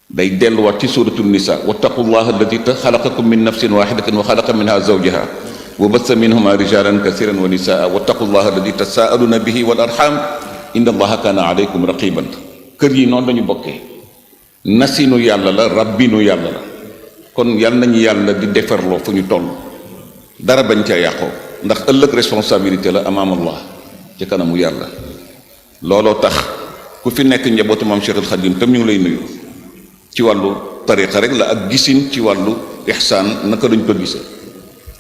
day delluwaat ci suratul nisa wattaqullaha alladi xalaqakum min nafsin waxidatin wa xalaqa minha zawjaha wa bassa minhuma rijalan kasiran wa nisaa wattaqullaha alladi tasaaluna bihi wal arham inna allaha kaana alaykum raqiban. kër yi noonu lañu bokkee, nasinu yàlla la, rabbinu yàlla la. kon yal nañu yàlla di defarloo fu ñu toll, dara bañ ca yàqoo, ndax ëllëg responsabilité la amaam allah ci kanamu yàlla. looloo tax ku fi nekk njabootu maam Cheikh al Xadim tam ñu ngi lay nuyu ci wàllu tariqa rek la ak gisin ci wàllu ihsaan naka lañ ko gise,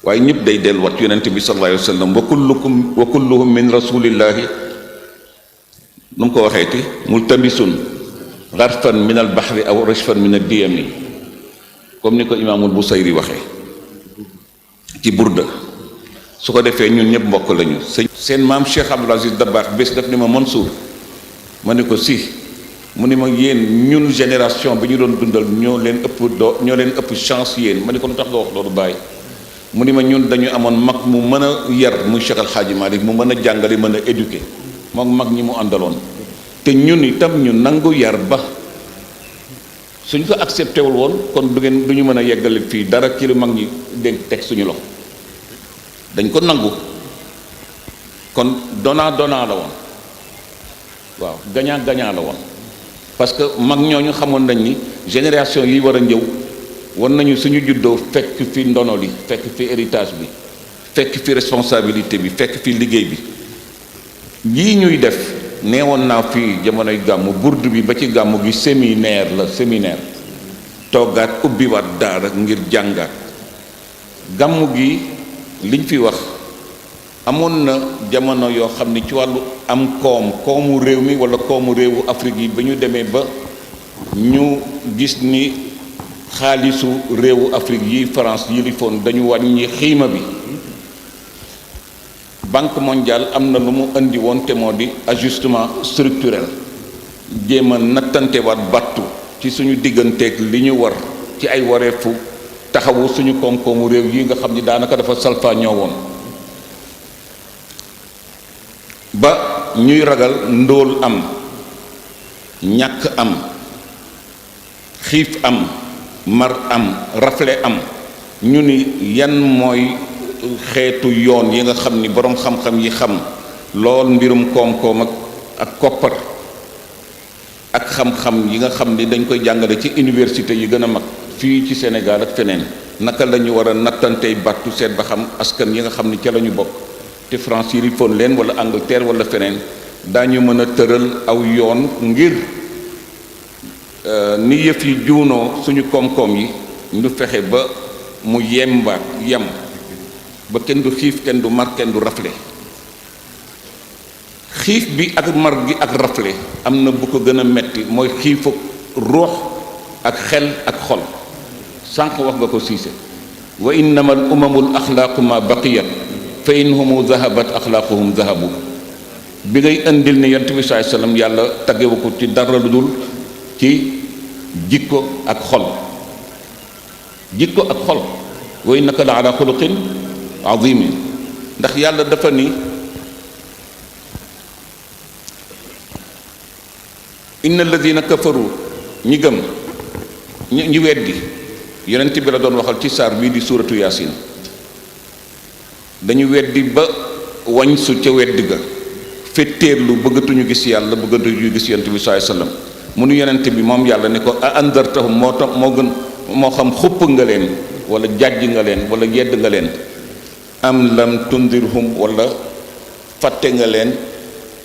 waaye ñëpp day delluwaat yonente bi sallallahu alayhi wa sallam wa kulluhum min rasulillahi nu mu ko waxeeti multabisun garfan min al bahri aw rashfan min ad diyami, comme ni ko imaamul Busayri waxee ci burda. su ko defee ñun ñëpp mbokk lañu. seen maam Cheikh Abdoul Aziz Dabakh bés daf ni ma Mansour, ma ne ko si, mu ni ma yéen ñun génération bi ñu doon dundal ñoo leen ëpp chance yéen. ma ne ko lu tax nga wax loolu bàyyi. mu ni ma ñun dañu amoon mag mu mën a yar muy Cheikh Al Hadji Malick, mu mën a jàngale, mën a éduquer, moom mag ñi mu àndaloon. te ñun itam ñu nangu yar ba suñ ko accepté wul woon kon du ñu mën a yeggale fii dara ci lu mag ñi dénk teg suñu loxo. dañ ko nangu, kon donnant la woon, waaw gagnant la woon, parce que mag ñooñu xamoon nañ ni génération yi war a ñëw war nañu suñu juddoo fekk fi ndono li, fekk fi héritage bi, fekk fi responsabilité bi, fekk fi liggéey bi. yii ñuy def neewoon naa fii jamonoy gàmmu burdu bi ba ci gàmmu gi séminaire la, séminaire toggaat ubbiwaat daara ngir jàngaat. gàmmu gi liñ fi wax amoon na jamono yoo xam ni ci wàllu am koomu réew mi wala koomu réewu Afrique yi ba ñu demee ba ñu gis ni xaalisu réewu Afrique yi France yilifoon dañu wàññi xiima bi. Banque mondiale am na lu mu indi woon te moo di ajustement structurel, jéem a nattantewaat battu ci suñu digganteeg li ñu war ci ay wareefu taxawu suñu koom-koomu réew yi nga xam ni daanaka dafa salfaañoo woon ba ñuy ragal ndóol am, ñàkk am, xiif am, mar am, rafle am. ñu ni yan mooy xeetu yoon yi nga xam ni boroom xam-xam yi xam lool mbirum koom-koom ak koppar ak xam-xam yi nga xam ni dañ koy jàngale ci université yi gën a mag fii ci Sénégal ak feneen, naka la ñu war a nattantey battu seet ba xam askan yi nga xam ni ca la ñu bokk te France yi foon leen wala Angleterre wala feneen daañu mën a tëral aw yoon ngir ni yëf yi juunoo suñu koom-koom yi ñu fexe ba mu yem ba kenn du xiif, kenn du mar, kenn du rafle. xiif bi ak mar gi ak rafle am na bu ko gën a metti, mooy xiifu ruux ak xel ak xol. sànq wax nga ko siise wa innama al umamul axlaaqu ma baqiyat fa in humu zahabat axlaaquhum zahabu. bi ngay indil ne yonent bi sallallahu alayhi wasallam yàlla taggewu ko ci dara lu dul ci jikko ak xol, jikko ak xol. wa innaka la ala xuluqin azimin, ndax yàlla dafa ni inna alladina kafaru, ñi gëm ñi weddi yonent bi la doon waxal ci saar bii di suuratu yaasin. dañu weddi ba wañsu ca weddi ga, fetteerlu, bëggatuñu gis yàlla, bëggatuñu gis yonent bi sallallahu alayhi wasallam. mu nu yonent bi moom yàlla ne ko a andartahum moo xam xupp nga leen wala jàjj nga leen wala yedd nga leen, am lam tundirhum wala fàtte nga leen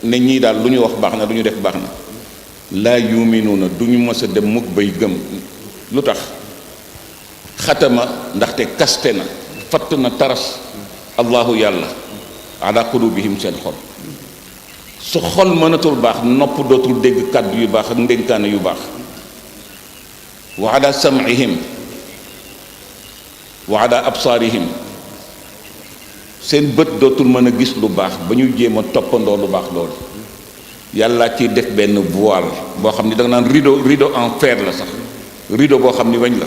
ne ñii daal lu ñu wax baax na, lu ñu def baax na. laa yuminuuna du ñu mës a dem mukk bay gëm. lu tax? xatama, ndaxte kaste na, fatt na, taras allahu yàlla ala qulubihim seen xol. su xol mënatul baax, nopp dootul dégg kàddu yu baax ak ndénkaane yu baax. wa ala sam'ihim wa ala absaarihim, seen bët dootul mën a gis lu baax ba ñu jéem a toppandoo lu baax loolu. yàlla ci def benn voile boo xam ni da nga naan rideau en fer la sax, rideau boo xam ni weñ la.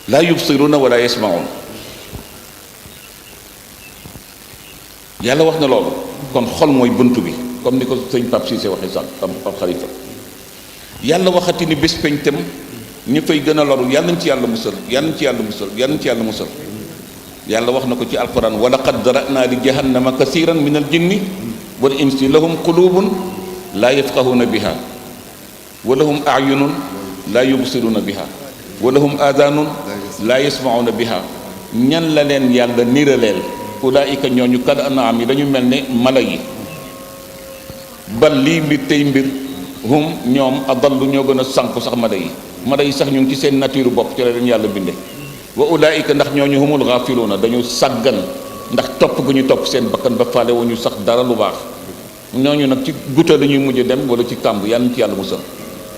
laa yubsiruna wala yasmaun, yàlla wax na loolu. kon xol mooy bunt bi, comme ni ko sëñ Pape Cissé waxee sax Pape Khalifa. yàlla waxati ni bés peñtam ñi fay gën a loru yàlla nañ ci yàlla musal yàlla nañ ci yàlla musal yàlla nañ ci yàlla musal yàlla wax na ko ci alquran wa laqad dara'na li jahannama kasiran min al jinni wal insi lahum qulubun laa yafqahuna biha wa lahum a'yunun laa yubsiruna biha wa lahum aadaanun laa yasma'una biha ñan la leen yàlla niraleel ulaa'ika ñooñu kal an'aam yi dañu mel ne mala yi bal lii mbir tey mbir hum ñoom adallu ñoo gën a sànku sax mala yi sax ñu ngi ci seen nature bopp ci la leen yàlla binde wa ulaa'ika ndax ñooñu humul gaafiluuna dañu sàggan ndax topp gu ñu topp seen bakkan ba faale wu ñu sax dara lu baax ñooñu nag ci guta dañuy mujj dem wala ci kàmb yàlla ñu ci yàlla musal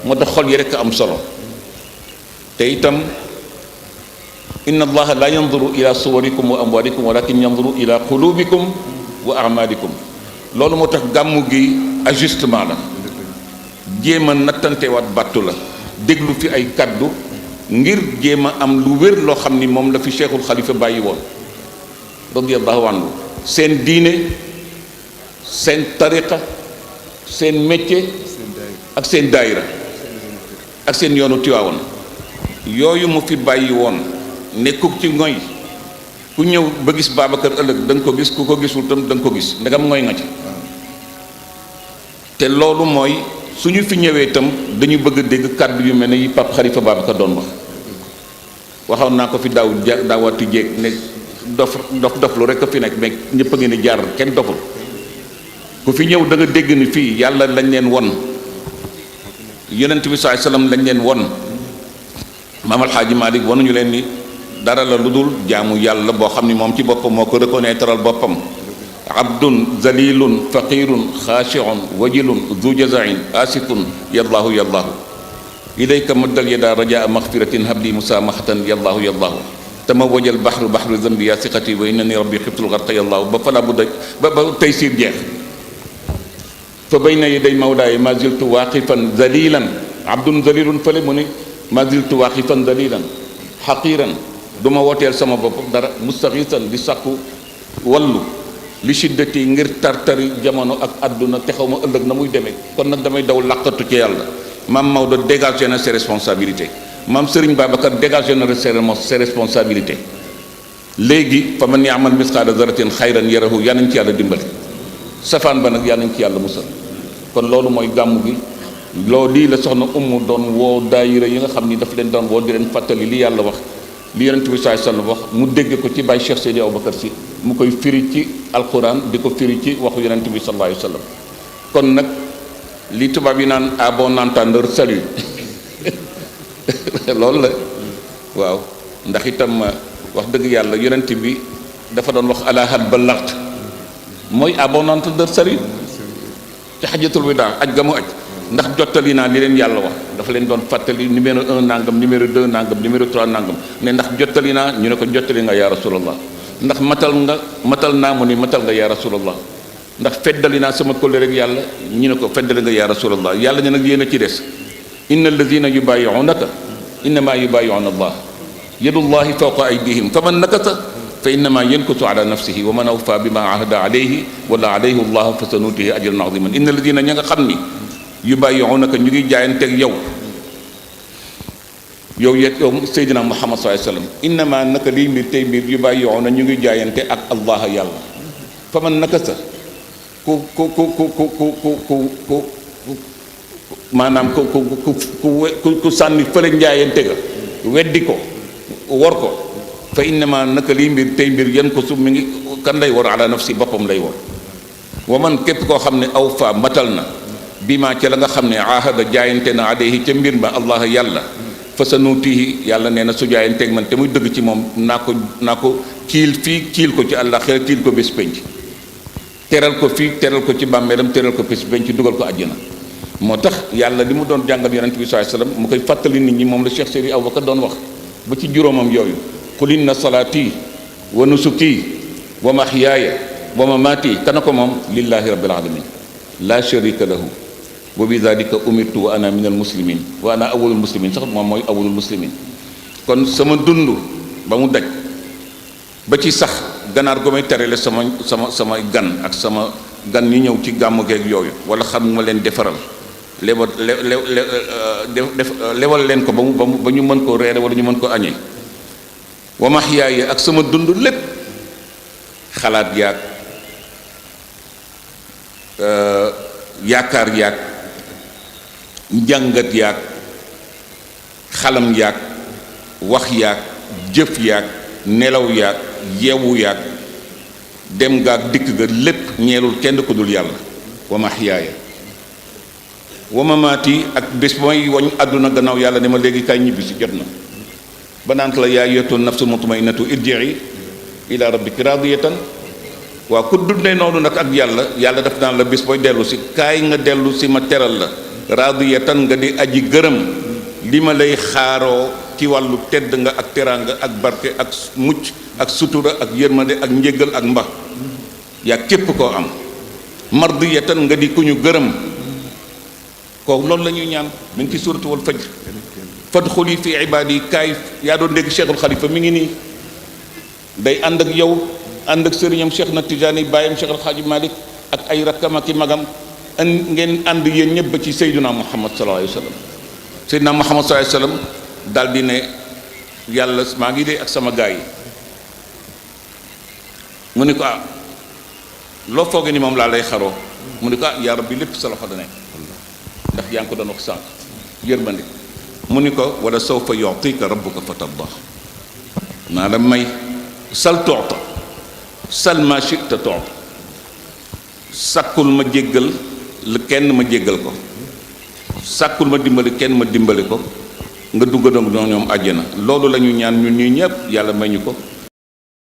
moo tax xol yi rekk am solo te itam inna allaha la yanzuru ila suwarikum wa amwalikum walakin yanzuru ila qulubikum wa a'malikum loolu moo tax gàmmu gi ajustement la jéem a nattantewaat battu la déglu fi ay kaddu ngir jéem a am lu wér loo xam ni moom la fi cheikhul xalifa bàyyi woon radiyallahu anhu seen diine seen tariqa seen métier ak seen daayira ak seen yoonu Tiwaawoon yooyu mu fi bàyyi woon nekkul ci ngoy ku ñëw ba gis Babacar ëllëg da nga ko gis ku ko gisul tam da nga ko gis ndegam ngoy nga ci te loolu mooy suñu fi ñëwee itam dañu bëgg a dégg kàddu yu mel ne yi Pape Khalifa Babacar doon wax waxoon naa ko fi daawatu jéeg ne dof lu rek a fi nekk mais ñëpp a ngi ni jaar kenn doful ku fi ñëw da nga dégg ni fii yàlla lañ leen won yonent bi sallallahu alayhi wasallam lañ leen won Maam Alxaaji Malik wanuñu leen ni dara la lu dul jaamu yàlla boo xam ni moom ci boppam moo ko reconnaîtral boppam abdun zalilun faqirun xaashiun wajilun zu jazain asifun yallaahu yallaahu ilayka maddal yada rajaa maxfiratin habli musamahatan yallaahu yallaahu tama wajal bahru bahru zambi ya siqati wa innani rabbi xiftul garqa yallaahu ba fala bu daj ba tey siir jeex fa bayna yaday mawlaaya ma ziltu waaqifan zalilan abdun zalilun fële mu ni ma ziltu waaqifan zalilan xaqiran du ma wooteel sama bopp dara mustaxiisan di sàkku wallu li shiddati ngir tartari jamono ak àdduna te xaw ma ëllëg na muy demee kon nag damay daw làqatu ci yàlla maam Maodo dégagé na ses responsabilités maam Serigne Babacar dégagé na ses responsabilités léegi fa man ya'mal misqaala zarratin xayran yarahu yaa nañ ci yàlla dimbali safaan ba nag yaa nañ ci yàlla musal kon loolu mooy gàmmu gi loolu lii la soxna Umu doon woo daayira yi nga xam ni daf leen doon woo di leen fàttali li yàlla wax li yonent bi sallallahu alayhi wasallam wax mu dégg ko ci Baye Cheikh Seydi Aboubacar Sy mu koy firi ci alquran di ko firi ci waxu yonent bi sallallahu alayhi wasallam kon nag li tubaab yi naan à bon entendeur salut loolu la waaw ndax itam wax dëgg yàlla yonent bi dafa doon wax ala hal ballaght mooy à bon entendeur salut ci xajatul wida aj ga mu aj ndax jottali naa li leen yàlla wax dafa leen doon fàttali numéro 1 nangam numéro 2 nangam numéro 3 nangam ne ndax jottali naa ñu ne ko jottali nga yaa rasulallah ndax matal naa mu ni matal nga yaa rasulallah ndax feddali naa sama kóllëre rek yàlla ñu ne ko feddali nga yaa rasulallah yàlla ne nag yéen a ci des inna alladina yubayi'unaka innama yubayi'una allah yadullahi fawqa aydihim faman nakasa fa innama yankusu ala nafsihi wa man awfa bima ahada alayhi wala alayhi allah fa sanutihi ajran aziman inna alladina ña nga xam ni yubayi'unaka ñu ngi jaayanteeg yow Seydina Muhammad sallallahu alayhi wasallam innama naka liy mbir tey mbir yubayi'una ñu ngi jaayante ak allah yàlla fa man nakasa ku maanaam ku sànni fële njaayante ga weddi ko wor ko fa innama naka liy mbir tey mbir yan ko su mi ngi kan lay war ala nafsi boppam lay war wa man képp koo xam ne aw fa matal na bi ma ca la nga xam ne ahada jaayante na alayhi ca mbir ma allah yàlla fa sa nuutihi yàlla nee na su jaayanteeg man te muy dëgg ci moom naa ko kiil fii kiil ko ci àllaxira kiil ko bés penc teral ko fii teral ko ci bàmmeelam teral ko bés penc dugal ko àjjana moo tax yàlla li mu doon jàngal yonent bi sallallahu alayhi wasallam mu koy fàttali nit ñi moom la Cheikh Seydi Aboubacar doon wax ba ci juróomam yooyu qul inna salaati wa nusuki wa mahyaaya wa mamaati kana ko moom lillahi rabbil alamin la sharika lahu wa bi dhalika umirtu wa ana min al muslimin wa ana awwalul muslimin sax moom mooy awwalul muslimin kon sama dund ba mu daj ba ci sax ganaar gu may terale sama gan ak sama gan ñi ñëw ci gàmmu geeg yooyu wala xam ma leen defaral lebal lewal leen ko ba ñu mën koo reere wala ñu mën ko añee wa mahyaaya ak sama dund lépp xalaat yaag yaakaar yaag njàngat yaag xalam yaag wax yaag jëf yaag nelaw yaag yeewu yaag dem gaag dikk ga lépp ñeelul kenn ku dul yàlla wa mahyaaya wa mamaati ak bés mooy wañ àdduna gannaaw yàlla ne ma léegi kaay ñibbi si jot na ba naan la yaa ayyatuha nafsul mutmainnatu irji'i ila rabbiki radiyatan waaw ku dundee noonu nag ak yàlla daf naan la bés booy dellu si kaay nga dellu si ma teral la radiyatan nga di aji gërëm li ma lay xaaroo ci wàllu tedd nga ak teraanga ak barke ak mucc ak sutura ak yërmande ak njéggal ak mba yaa képp koo am mardiyatan nga di ku ñu gërëm kooku loolu la ñuy ñaan mi ngi ci suuratu wal fajr fadxuli fi ibaadi kaay yaa doon dégg Cheikhul Khalifa mi ngi nii day ànd ak yow ànd ak sëriñam Cheikh na Tijaani bàyyam Cheikh Al Hadji Malick ak ay rakkam ak i magam ngeen ànd yéen ñëpp ba ci Seydina Muhammad sallallahu alayhi wa sallam Seydina Muhammad sallallahu alayhi wa sallam daal di ne yàlla maa ngi dee ak sama gaay yi mu ni ko loo fooge ni moom laa lay xaroo mu ni ko yaa rabbi lépp sa loxo da nekk ndax yaa ngi ko doon wax sànq yërmande mu ni ko wala sawfa yu'tika rabbuka fatarda naa la may sal tu'ta sal ma shi'ta tu'ta sàkkul ma jéggal la kenn ma jéggal ko sàkkul ma dimbali kenn ma dimbali ko nga dugg donc ñoom àjjana loolu la ñu ñaan ñun ñii ñëpp yàlla may ñu ko